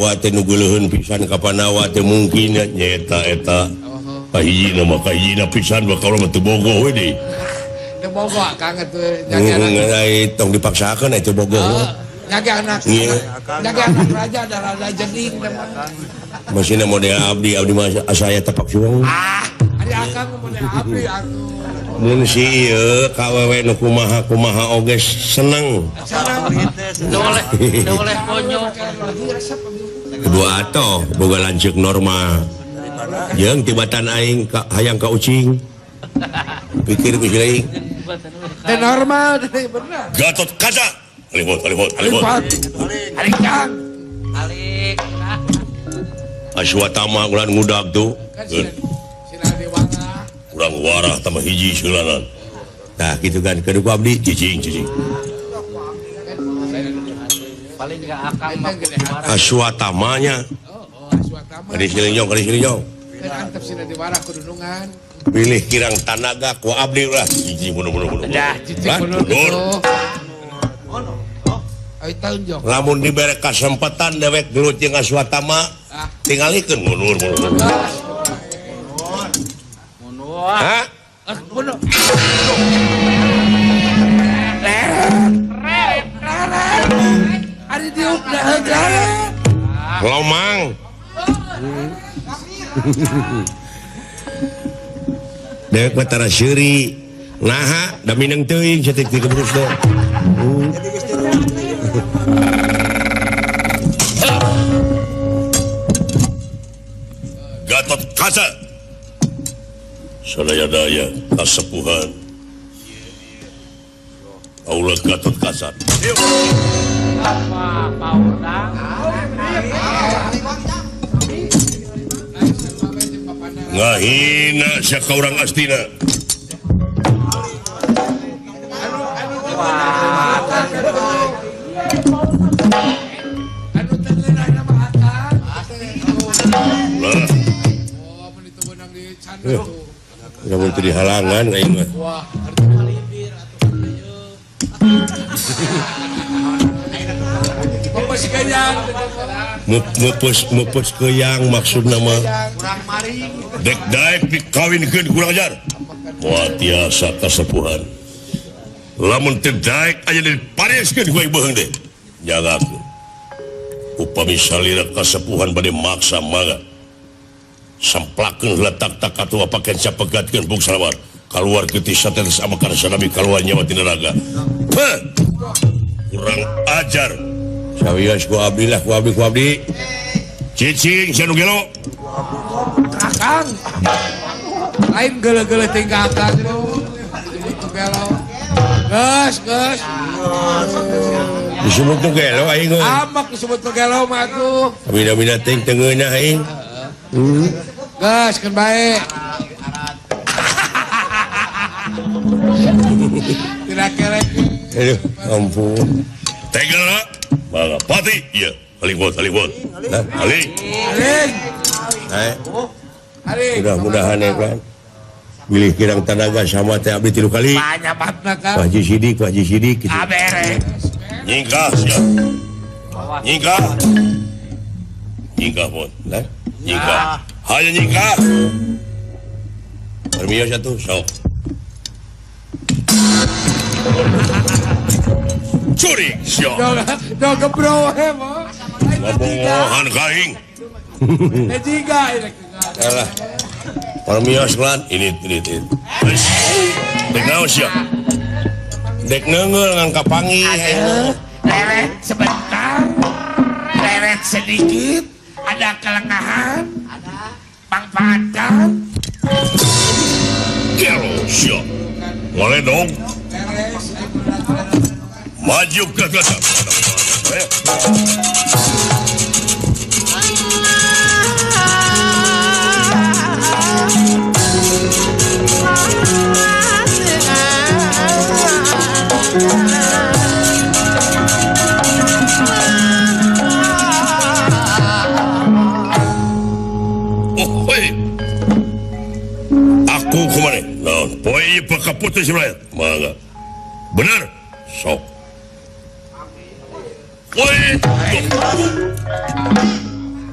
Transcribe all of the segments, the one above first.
Teh nu geuleuheun pisan ka Pandawa teh mungkin nya eta kahijina mah kahijina pisan bakal mah teu bogoh we deui. Teu bogoh akang atuh nyaga tong dipaksakeun atuh bogoh. Nyaga anak. Nyaga anak raja da raja jeding teh mah. Masina model abdi abdi mah asa aya tapak suang. Ah, ari akang model abdi atuh. Mun si ieu ka wewe nu kumaha kumaha oge seneng. Teu oleh konyol. Kedua atoh boga lanceuk normal. Jeung tibatan aing ka hayang ka ucing. Pikir ku si teu normal teh bener. Gatot Kaca. Alihot alihot alihot. Alik Kang. Alik. Aswatama ulah ngudag tuh. Kurang warah tambah hiji seulanan. Tah kitu kan kudu ku abdi cicing cicing. Paling enggak akang mah Aswatamanya. Oh, Aswatama. Kadi silinjong. Antep sina diwarah kudunungan. Pilih kirang tanaga ku abdi ulah cicing mundur. Dah cicing mundur. Lamun dibere kasempatan dewek gelut jeung Aswatama tingalikeun mundur mundur. Hah? Mundur. Ari diuk dah. Lomang. Dewek mah tara seuri. Naha da mineng teuing saeutik teh kebrus do. Gatot Kaca. Sadaya-daya kasepuhan. Aula Gatot Kaca. Apa paurang? Ngahina sia ka urang Astina. Anu teu ngeunah mah akang. Lah. Oh, mun itu beunang di canda tuh. Lamun teu dihalangan aing mah. Wah, mupus keyang maksudna mah. Dek daek dikawinkeun kurang ajar. Moal tiasa kasepuhan. Lamun teu daek aya dipareskeun ku aing beuheung teh. Jagakeun. Upami salira kasepuhan bade maksa mangga. Samplakeun heula tak-tak atuh paken sapegatkeun bung salawat. Kaluar getih satetes amakan sanabi kaluar nyawa tina raga. Heh. Kurang ajar. Sawios ku abdi lah ku abdi ku abdi. Cicing sia nu gelo. Akang. Lain geuleuh-geuleuh tinggal akang tuh. Disebut nu gelo. Geus, geus. Disebut nu gelo aing. Amak disebut nu gelo mah atuh. Bina-bina teuing teu ngeunah aing. Geus keun bae. Tidak kelek. Aduh, ampun. Tega. Mangga pati. Iya, aling bot, aling bot. Nah, aling. Aling. Nah. Mudah-mudahan ya kan. Bilih kirang tanaga sama teh abdi 3 kali. Banyak batna kan. Pak Haji Sidik, Pak Haji Sidik gitu. Beres. Nyingkah sia. Nyingkah. Nyingkah bot. Nah, nyingkah. Hayo nyingkah. Permios atuh sok. Curi sia. Do gebro he mah. Ngabohan ka aing. Teh jiga ini. Alah. Permios lan ini. Dek naon sia? Dek neungeul ngan kapanggih. Leret sebentar. Leret sedikit, ada kelengahan. Ada pangpatan. Gelo sia. Ngaledong. Maju ke atas. Oh, hoi. Aku kemana? Nah, poi pekaputus rakyat. Mangga. Benar? Sok. Woi.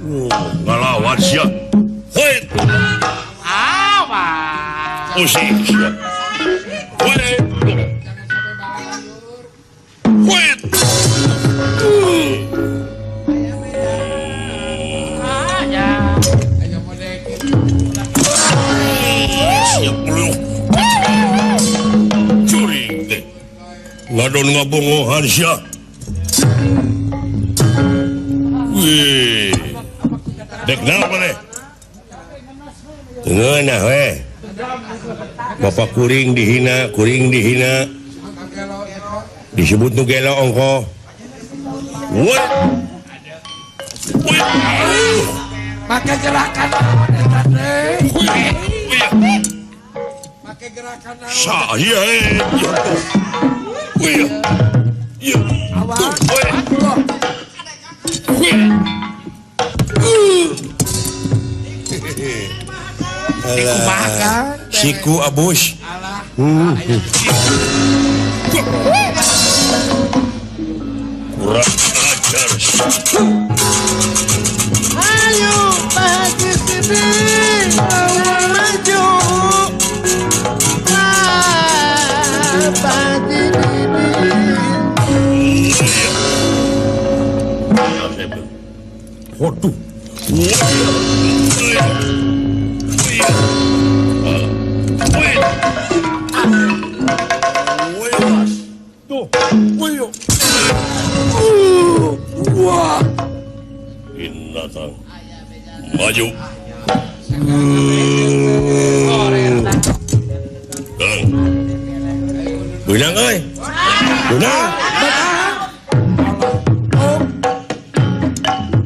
Ngalawan sia. Hoi. Awas. Usik sia. Hoi. Hoi. Curing teh. Ngadon ngabongohan sia. Wih. Dek naon maneh? Ngeunah we. Bapak kuring dihina, kuring dihina. Disebut nu gelo ongkoh. Woi. Woi. Make gerakan naon eta teh? Make gerakan naon? Saya. Wih. Iya. Awas. Alah, siku abus. Kurang ajar. Ayo Pak Haji sini maju. Pak Haji ini. Waduh. Binatang maju. Kang. Benang euy. Benang.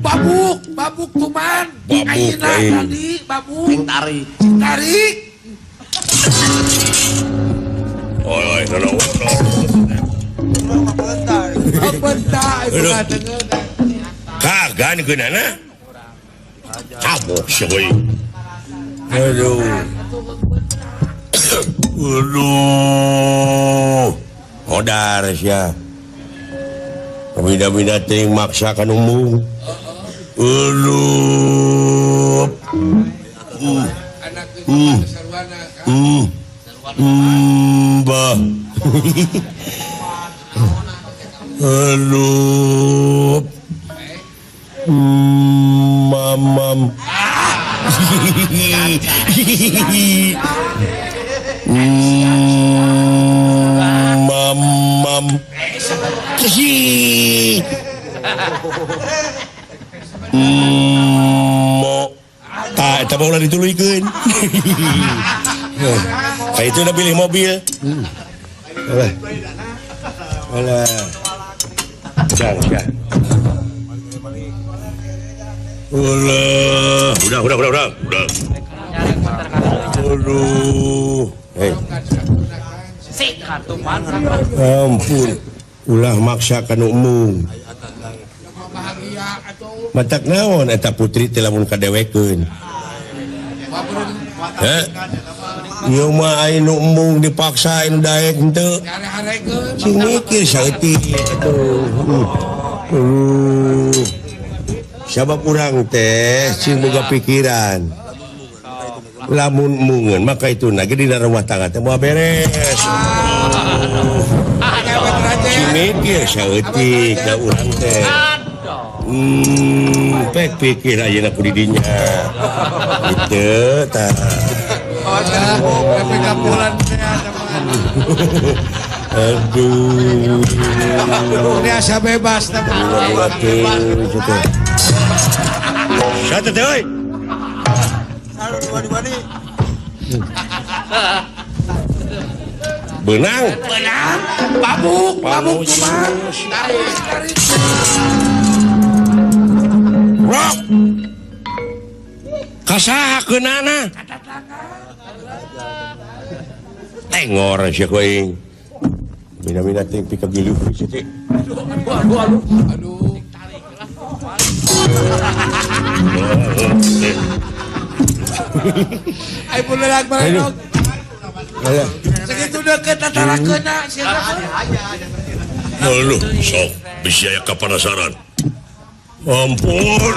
Babuk, babuk tuman. Babuk tadi, babuk. Cing tarik. Cing tarik. Oi, oi, no, no. Kagan geunana. Cabok sia euy. Aduh. Aduh. Hodar sia. Bida-bida teuing maksa ka nu Aduh. Bah. Aduh. Mamam. Mamam. Mo. Tah eta mah ulah dituluykeun. Kayak itu udah pilih mobil. Alah. Alah. Jang, jang. Ulah, udah. Aduh. Hei. Ampun. Ulah maksa ka nu embung. Matak naon eta putri teh lamun kadewekeun. Heh. Ieu mah aya nu embung dipaksa anu daek henteu. Cing mikir saeutik atuh. Sabab urang teh cing boga pikiran. Lamun embungeun maka itu na ge dina rumah tangga teh moal beres. Cing mikir saeutik da urang teh. Pek pikir ayeuna ku di dinya. Kitu tah. Aduh. Ini asa bebas tapi. Satu teh euy. Benang. Benang. Babuk, babuk kumaha. Tarik, tarik. Rok. Kasaha keunana? Tengor sia kuing. Bina-bina ting pika gilu sia teh. Aduh, aduh, aduh. Ai bulelag barenog. Segitu deket tatara keuna sia. Aduh, sok bisi aya kapanasaran. Ampun.